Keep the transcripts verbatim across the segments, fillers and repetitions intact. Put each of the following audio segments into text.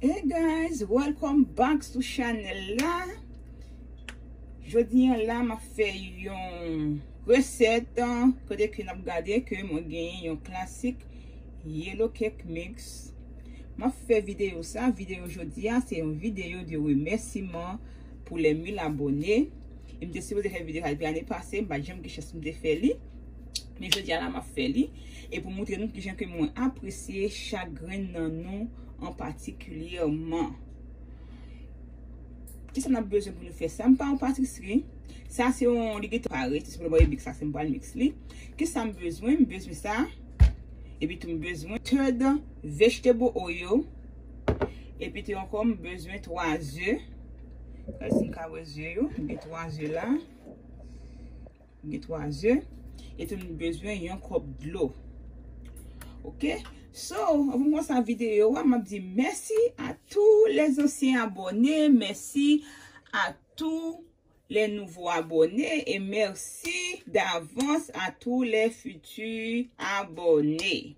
Hey guys, welcome back to channel la. Jodi a la, m ap fè yon resèt, kote ke n ap gade ke mwen genyen yon klasik yellow cake mix. M ap fè videyo sa, videyo jodi a, se yon videyo de remèsiman pou les mil abone. E m te sipoze fè videyo sa depi ane pase, m pa t janm gen chans pou m te fè li. Men jodi a la, m ap fè li. E pou moutre nou kijan ke mwen apresye chak grenn nan nou an patikilyèman. Kisa n ap bezwen pou nou fè sa? M pa yon patisri. Sa se yon, li gentan pare, se sèlman mix la, se m pral mix li. Kisa m bezwen? M bezwen sa. Epi tou m bezwen third vegetable oil. Epi tou ankò m bezwen twa ze. Gade si m ka wè ze yo. M gen twa ze la. M gen twa ze. E tou m bezwen yon kòp dlo. Ok? So, anvan m kòmanse videyo a, m ap di mèsi a tous les anciens abonnés, mèsi a tous les nouveaux abonnés et merci d'avance à tous les futurs abonnés.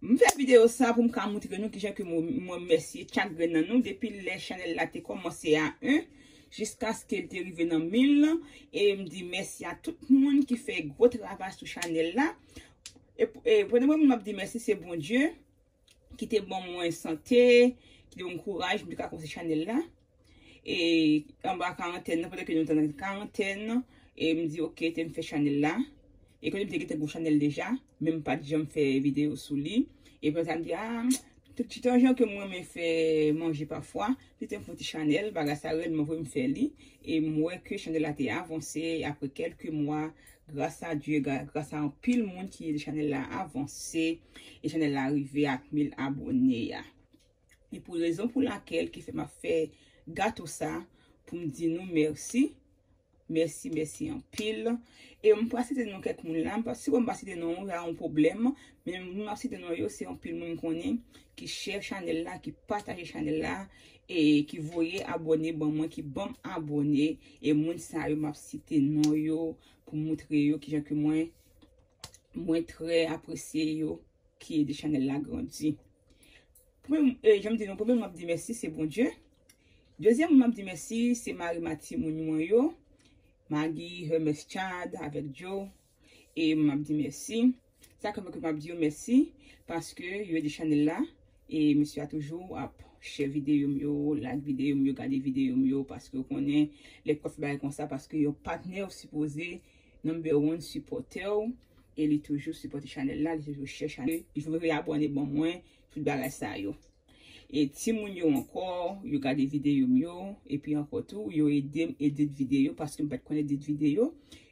M fè videyo sa pou m ka moutre nou kijan ke mwen, mwen remèsye chak grenn nan nou depi lè chanèl la te kòmanse a en jiskaske l te rive nan mil. E m di mèsi a tout moun ki fè gwo travay sou chanèl la. E, e premye moun m ap di mèsi se Bondye ki te ban mwen sante, ki te ban mwen kouraj pou m te ka kòmanse chanèl la. E anba karantèn nan, pandan ke nou t nan karantèn, e m di, "Ok, te m fè chanèl la." E kote m te gentan gon chanèl deja, men m pa t janm fè videyo sou li. E pandan sa, m di, "Ah, tout ti tan jan ke m renmen fè manje pafwa, te m fè yon ti chanèl, bagay sa rèd, mwen vre m fè li." E m wè ke chanèl la te avanse, apre kèlke mwa, gras a Dye, gra-, gras a anpil moun ki ede chanèl la avanse, e chanèl la rive ak mil abone a. E pou rezon pou lakèl ki fè m ap fè gato sa, pou m di nou mèsi. Mèsi, mèsi anpil. E m pral site non kèk moun la, m pa, si m pa site non, y a yon pwoblèm, men moun m ap site non yo, se anpil moun m konnen ki share chanèl la, ki pataje chanèl la, e ki voye abone ban mwen, ki ban m abone, e moun sa yo, m ap site non yo, pou moutre yo kijan ke mwen, mwen trè apresye yo, ki ede chanèl la grandi. Premye, e, jan m di nou, premye moun m ap di mèsi, se Bondye. Dezyèm moun m ap di mèsi, se mari ma timoun mwen yo, Maggie, Hermes Chad, avèk Joe. E m ap di mèsi. Sa ke m ap di yo mèsi, paske yo ede chanèl la. E mesye a toujou ap share videyo m yo, like videyo m yo, gade videyo m yo, paske w konnen, lè w ap fè bagay konsa, paske yon patnè w sipoze number one sipòtè w, e li toujou sipòte chanèl la, li toujou share chanèl, li toujou abone ban mwen, tout bagay sa yo. E timoun yo ankò, yo gade videyo m yo, epi ankò tou, yo ede m edit videyo, paske m pa t konn edit videyo,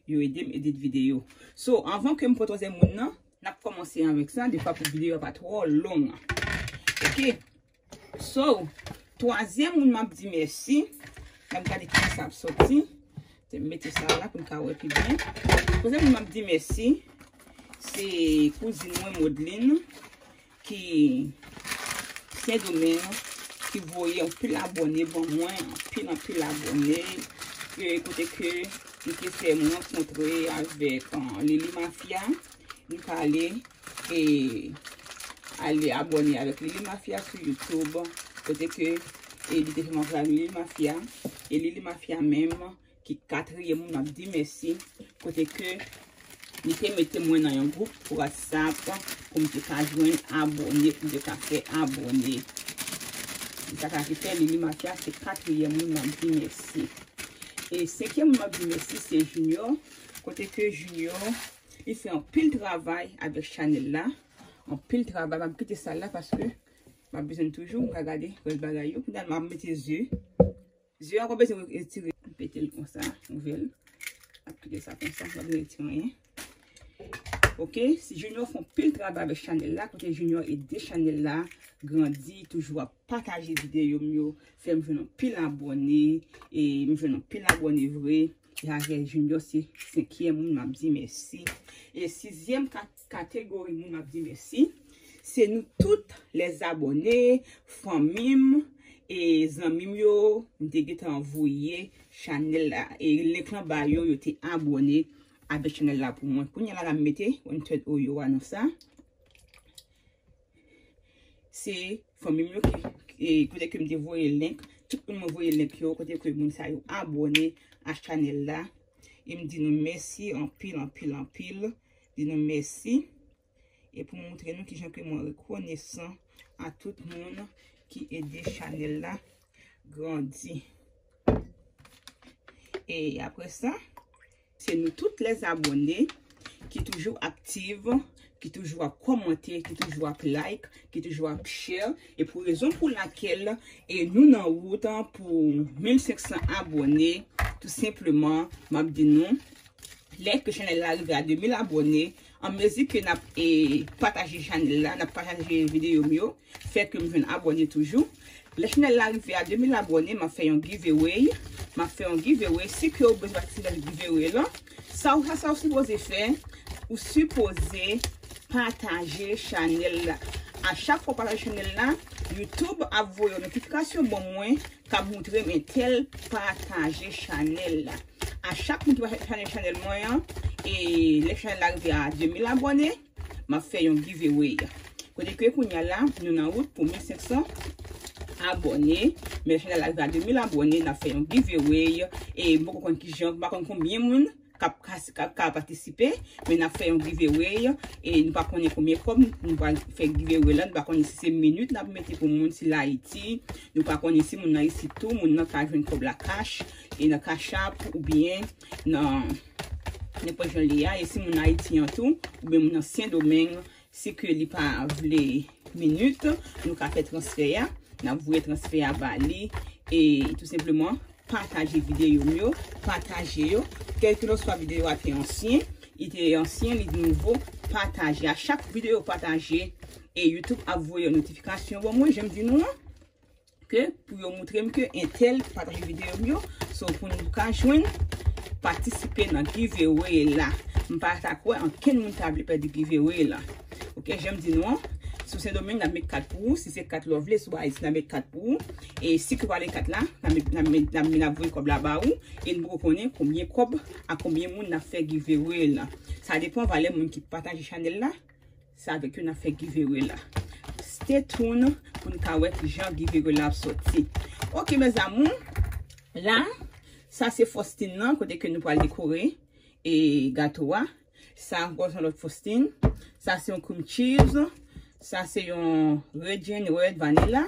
yo ede m edit videyo. So, anvan ke m pran twazyèm moun nan, n ap kòmanse avèk sa, defwa pou videyo a pa twò long. Ok? So, twazyèm moun m ap di mèsi. N ap gade ki sa ap soti. Te m mete sa la pou n ka wè pi byen. Twazyèm moun m ap di mèsi, se kouzin mwen Modeline, ki Sendomeng, ki voye anpil abone ban mwen, anpil, anpil abone. E kote ke li te fè mwen rankontre avèk, ah, Lili Mafya. M pale e ale abone avèk Lili Mafya sou YouTube, kote ke, e li te fè m rankontre avèk Lili Mafya, e Lili Mafya menm, ki katriyèm moun m ap di mèsi, kote ke li te mete mwen nan yon gwoup WhatsApp pou m te ka jwenn abone, pou m te ka fè abone. E sa ki fè Lili Mafya se katriyèm moun m ap di mèsi. E senkyèm moun m ap di mèsi se Junior, kote ke Junior li fè anpil travay avèk chanèl la. Anpil travay. M ap kite sa la paske m ap bezwen toujou. M ka gade rès bagay yo. Kounye a m ap mete ze. Ze a pa bezwen retire. M pete l konsa. Ouvè l. M ap kite sa konsa. M pa bezwen retire anyen. Ok. Si Junior fè anpil travay avèk chanèl la. Kote Junior ede chanèl la grandi. Toujou ap pataje videyo m yo. Fè m jwenn anpil abone. E m jwenn anpil abone vre. E avè Junior se senkyèm moun m ap di mèsi. E sizyèm ka-, kategori moun m ap di mèsi, se nou tout, les abonnés, fanmi m, E zanmi m yo, m te gentan voye chanèl la. E link lan ba yo, yo te abòne avèk chanèl la pou mwen. Kounye a la, n ap mete One Third Oyo a nan sa. Se fanmi m yo ki, e, kote ke m te voye link. Tout moun mwen voye link yo, kote ke moun sa yo abòne a chanèl la. E m di nou mèsi anpil, anpil, anpil. Di nou mèsi. E pou moutre nou kijan ke mwen rekonesan a tout moun ki ede chanèl la grandi. E apre sa, se nou tout lèzabòne ki toujou aktif, ki toujou ap kòmante, ki toujou ap like, ki toujou ap share. E pou rezon pou lakèl, e nou nan wout an pou mil senk san abòne, tou senpleman, m ap di nou, lè ke chanèl la rive a de mil abòne, an mezi ke n ap, e, pataje chanèl la, n ap pataje videyo m yo, fè ke m jwenn abòne toujou. Lè chanèl la rive a de mil abòne, m ap fè yon giveaway. M ap fè yon giveaway. Si ke w bezwen patisipe nan giveaway lan, sa w, sa, sa w sipoze fè, ou sipoze pataje chanèl la. A chak fwa w pataje chanèl la, YouTube ap voye yon notifikasyon ban mwen k ap moutre m entèl pataje chanèl la. A chak moun ki pataje chanèl mwen an, e lè chanèl la rive a de mil abòne, m ap fè yon giveaway. Kote ke kounye a la, nou nan wout pou mil senk san abòne. Men lè chanèl la rive a de mil abòne, n ap fè yon giveaway. E m poko konn kijan, m pa konn konbyen moun k ap, k ap, k ap patisipe, men n ap fè yon giveaway, e nou pa konnen konbyen kòb nou pral fè giveaway la, nou pa konnen si se minit n ap mete pou moun, si l Ayiti, nou pa konnen si moun nan isit tou, moun nan ka jwenn kòb la cash, e nan Cash App, oubyen nan nenpòt jan li ye a, e si moun Ayiti an tou, oubyen moun nan Sendomeng, si ke li pa vle minit, nou ka fè transfè a. N ap voye transfè a ba li. E tou senpleman, pataje videyo m yo, pataje yo. Kèlkeswa videyo a te ansyen, li te ansyen, li te nouvo, pataje. A chak videyo pataje, e YouTube ap voye yon notifikasyon ban mwen, jan m di nou an, ke pou yo moutre m ke entèl pataje videyo m yo. So, pou nou ka jwenn, patisipe nan giveaway la. M pa ta kwè ankenn moun ta vle pèdi giveaway la. Ok, jan m di nou an, si w Sendomeng, n ap met kat pou ou. Si se kat lè w vle, si w Ayiti, n ap met kat pou ou. E si ke w pa gen kat la, n ap met, n ap met, n ap, n ap voye kòb la ba ou. E n poko konnen konbyen kòb, a konbyen moun n ap fè giveaway la. Sa depann valè moun ki pataje chanèl la. Se avèk yo n ap fè giveaway la. Stay tuned pou n ka wè kijan giveaway la ap sòti. Ok, mes amours, la, sa se frosting nan, kote ke nou pral dekore e gato a. Sa ankò se yon lòt frosting. Sa se yon cream cheese. Sa se yon Raisin Red Vanilla.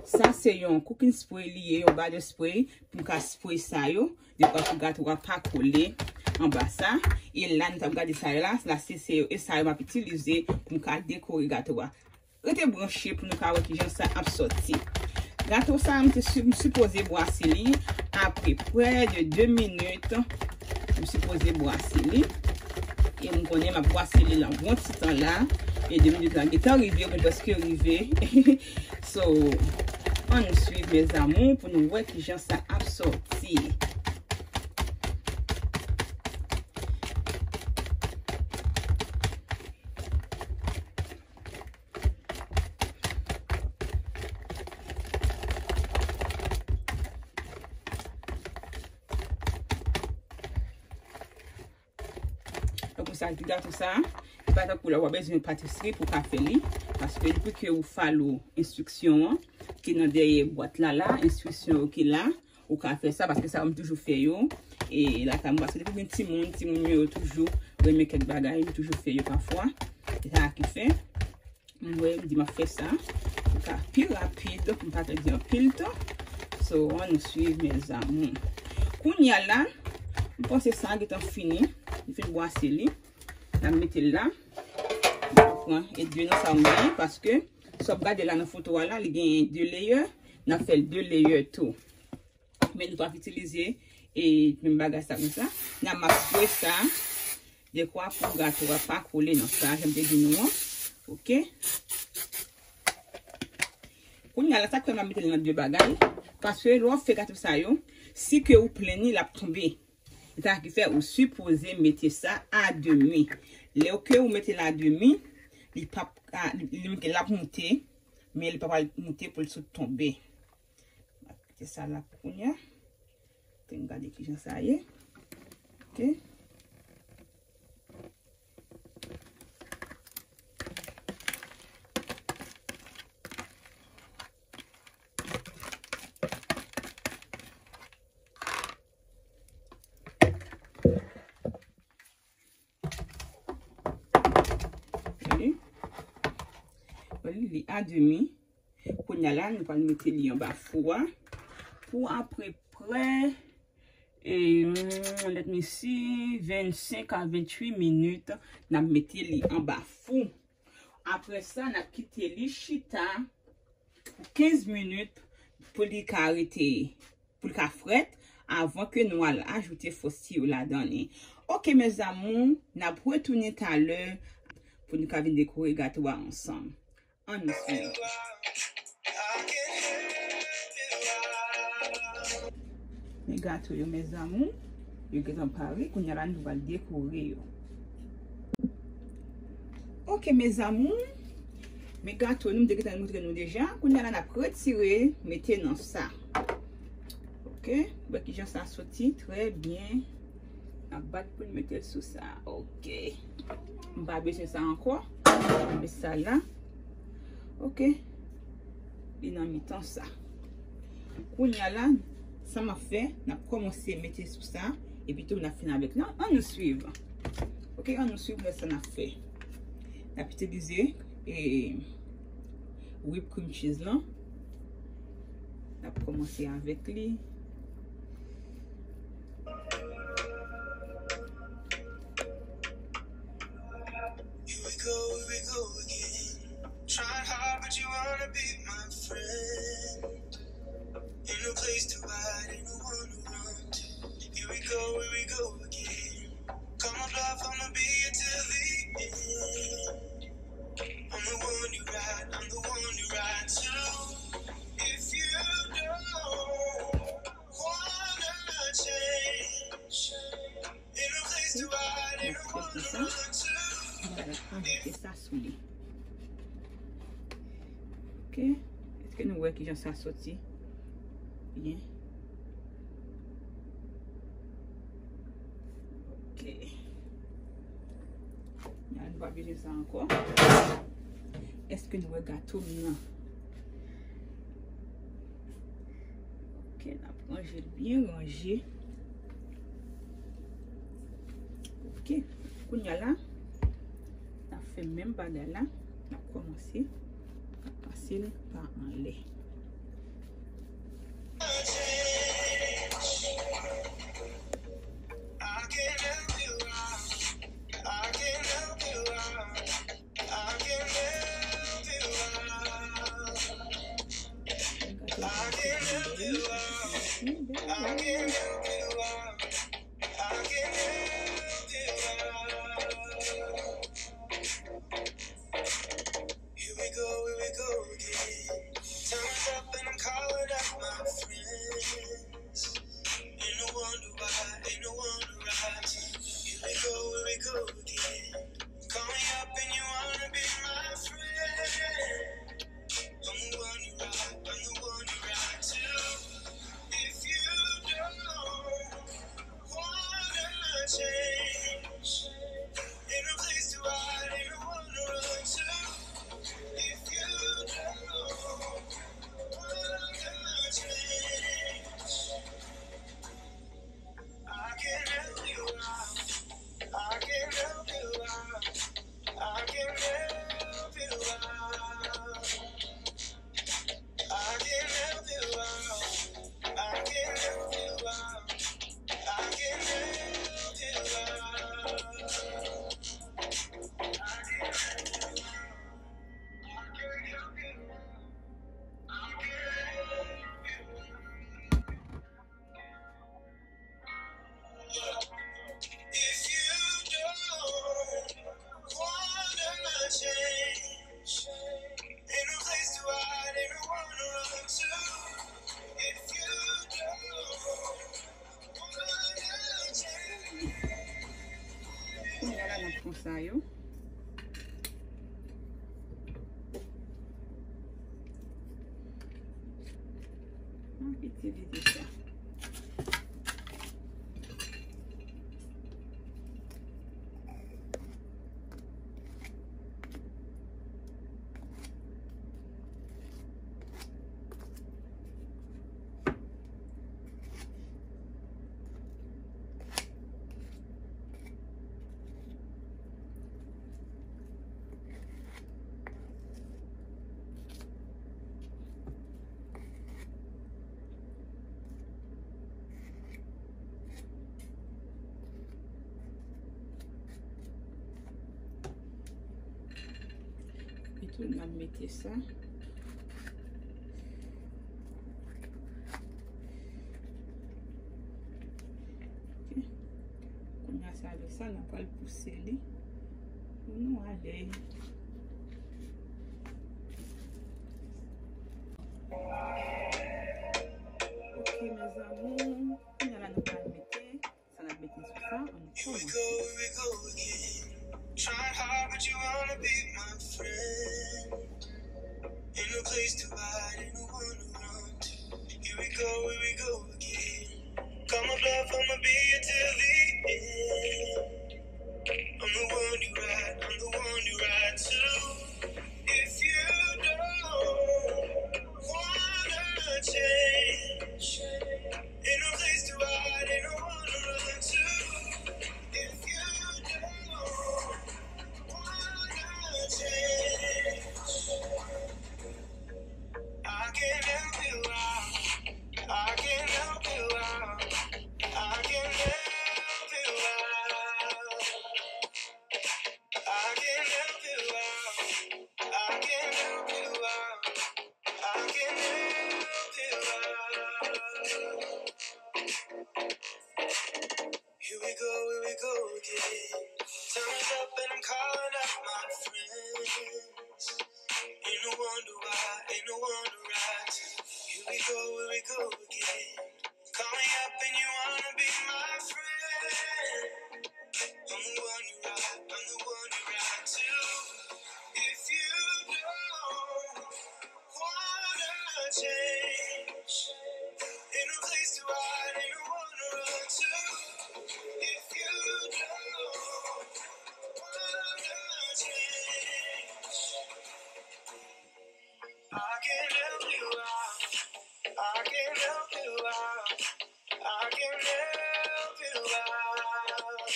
Sa se yon cooking spray li ye, yon butter spray pou m ka spray sa yo. Dekwa pou gato a pa kole anba sa. E la nou t ap gade sa yo la, la se, se yo, e sa yo m ap itilize pou m ka dekore gato a. Rete branche pou nou ka wè kijan sa ap sòti. Gato sa, m te si-, m sipoze bwase li apeprè de de minit. M sipoze bwase li. E m konnen m ap bwase li lan bon ti tan la. E de minit la gentan rive, mwen prèske rive. So, ann swiv, mes amours, pou nou wè kijan sa ap sòti. Tankou sa, gato sa, se pa tankou lè w ap bezwen yon patisri pou w ka fè li, paske depi ke ou follow enstriksyon an ki nan dèyè bwat la la, enstriksyon yo ki la, ou ka fè sa, paske sa yo m toujou fè yo. E lakay mwen, paske depi gen timoun, timoun yo toujou renmen kèk bagay, m toujou fè yo pafwa. Se sa ki fè. M wè, m di m ap fè sa pou ka pi rapid, pou m pa pèdi anpil tan. So, ann swiv, mes amours. Kounye a la, m panse sa gentan fini. M fin bwase li. N ap mete l la. M ap pran e de nan sa m gen, paske sa w ap gade la nan foto a la, li gen de layer. N ap fè l de layer tou. Men nou p ap itilize e menm bagay sa konsa. N ap maske sa. Dekwa pou gato a pa kole nan sa, jan m te di nou an. Ok. Kounye a la, sa k fè m ap mete l nan de bagay. Paske lè w ap fè gato sa yo, si ke ou plen li, l ap tonbe. E sa ki fè ou sipoze mete sa a demi. Lè ke ou mete l a demi, li p ap, a, li, li, l ap moute, men li pa pral moute pou l sot tonbe. Se sa la pou kounye a. Pou n gade kijan sa ye. Ok. Ok. Li a demi. Kounye a la, nou pral mete li anba fou a pou apeprè, e, let me see, vennsenk a venntuit minit, n ap mete li anba fou. Apre sa, n ap kite li chita pou kenz minit pou li ka rete, pou li ka frèt, avan ke nou al ajoute fos ti yo ladan li. Ok, mes amours, n ap retounen talè pou nou ka vin dekore gato a ansanm. Ann nou swiv. Men gato yo, mes amours, yo gentan pare. Kounye a la, nou pral dekore yo. Ok, mes amours. Men gato nou, m te gentan montre nou deja. Kounye a la, n ap retire, mete nan sa. Ok, wè kijan sa soti, trè byen. N ap bat pou n mete l sou sa. Ok. M pa bezwen sa ankò. M met sa la. Ok. Li nan mitan sa. Kounye a la, sa m ap fè, n ap kòmanse mete sou sa. Epi tou, n ap fini avèk li. Ann nou swiv. Ok, ann nou swiv wè sa n ap fè. N ap itilize, e, whipped cream cheese lan. N ap kòmanse avèk li. Here we go, here we go again. Trying hard, but you wanna be my friend. Ain't no place to hide, ain't no one to run to. Here we go, here we go again. Call my bluff, I'ma be here till the end. I'm the one you ride, I'm the one you ride to. If you don't wanna change, ain't no place to hide, ain't no one to run to. Mete sa sou li. Ok. Èske nou wè kijan sa soti? Byen. Ok. Nyan, nou pa bezwen sa ankò. Èske nou wè gato m nan? Ok, n ap ranje l byen ranje. Ok, kounye a la, n ap fè menm bagay la, n ap kòmanse, n ap pase l pa anlè. Here we go, here we go again. Time's up and I'm calling up my friends. Ain't no wonder why, ain't no wonder why. Here we go, here we go again. Call me up and you wanna be my friend. I'm the one you ride, I'm the one you ride to. If you don't wanna change, ain't no place to hide, ain't no one to run to. If you don't wanna change, I can help you out. I can help you out. I can help you out. I can help you out. I can help you out. I can help you out. I can help you out. I can help you out. I can help you out. If you don't wanna change, ain't no place to hide, ain't no one to run to. If you don't wanna change. Kounye a la, n ap pran sa yo. Mwen itilize sa. Epi tou, n ap mete sa. Ok. Kounye a, se avèk sa, n ap pral pouse li pou nou ale. Ok, mes amours, kounye a la, nou pral mete sa n ap mete sou sa, ann kòmanse. Here we go, here we go again. Trying hard, but you wanna be my friend. Ain't no place to hide, ain't no one to run to. Here we go, here we go again. Call my bluff, I'ma be here till the end. I'm the one you ride, I'm the one you ride to. If you don't wanna change, ain't no place to hide, ain't no one to run to. If you don't wanna change, I can help you out. I can help you out. I can help you out. I can help you out. I can help you out. I can help you out. Here we go, here we go again. Time is up and I'm calling up my friends. Ain't no wonder why, ain't no wonder why. Here we go, here we go again. Call me up and you wanna be my friend. I'm the one you ride, I'm the one you ride to. If you don't wanna change, ain't no place to hide, ain't no one to run to. If you don't wanna change, I can help you out. I can help you out. I can help you out.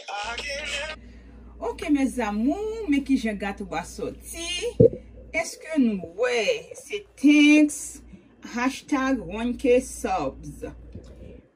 I can help. Ok, mes amours, men kijan gato a sòti. Èske nou wè? Se thanks hashtag one K subs.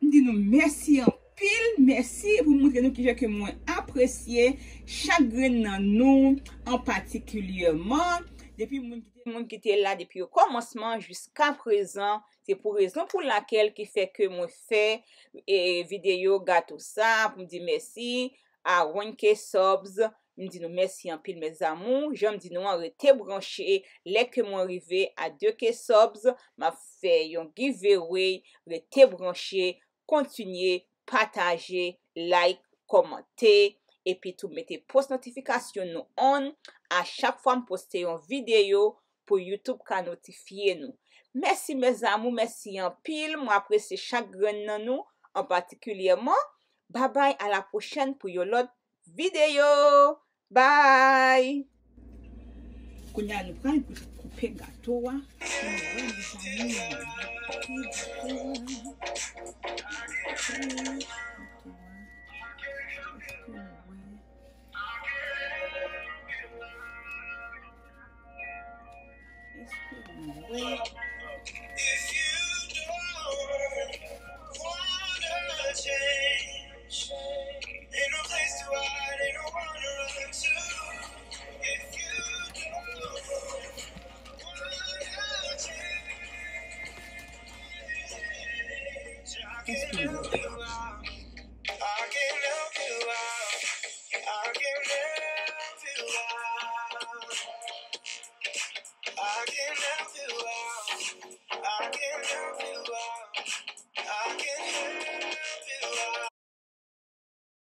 M di nou mèsi anpil, mèsi pou montre nou kijan ke mwen apresye chak grenn nan nou, an patikilyèman depi moun ki te, moun ki te la depi okòmansman jiska prezan. Se pou rezon pou lakèl ki fè ke mwen fè, e, videyo gato sa, pou m di mèsi a one K subs. M di nou mèsi anpil, mes amours. Jan m di nou an, rete branche. Lè ke mwen rive a de K subs, m ap fè yon giveaway. Rete branche, kontinye pataje, like, kòmante, epi tou mete pòs notifikasyon nou on. A chak fwa m poste yon videyo, pou YouTube ka notifye nou. Mèsi, mes amours, mèsi anpil. Mwen apresye chak grenn nan nou, an patikilyèman. Babay, a la pwochèn pou yon lòt videyo. Bye! Kounye a, nou pral koupe gato a. Ann wè, mes amours, koupe gato a. Koupe gato a. Koupe gato a. If you don't wanna change, ain't no place to hide, ain't no one to run to. If you don't wanna change, I can help you out. I can help you out. I can help you out. I can help you out.